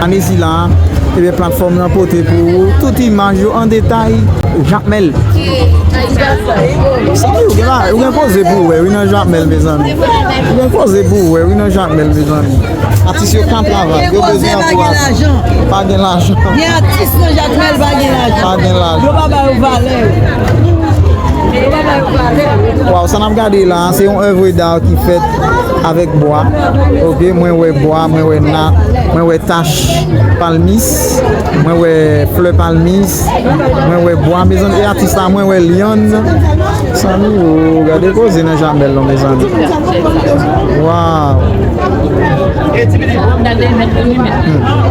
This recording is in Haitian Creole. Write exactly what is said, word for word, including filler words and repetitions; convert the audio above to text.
Ane sila, ebyen, platfòm nan pote pou ou tout imaj yo an detay. Jakmèl. Sanmi, ou gen la, ou gen koze pou wè, wi, nan Jakmèl, mezanmi. Ou gen koze pou wè, wi, nan Jakmèl, mezanmi. Atis yo ka travay, yo bezwen ankouraje. Pa gen lajan. Gen atis nan Jakmèl, pa gen lajan. Pa gen lajan. Yo pa ba yo valè. Yo pa ba yo valè. Waw, sa n ap gade la, se yon èvre da ki fèt avèk bwa. Ok, mwen wè bwa, mwen wè na, mwen wè tach palmis, mwen wè flè palmis, mwen wè bwa, mezanmi, e atis la, mwen wè lyann. Sanmi, o, gade koze nan Jakmèl non, mezanmi. Waw. Hmm.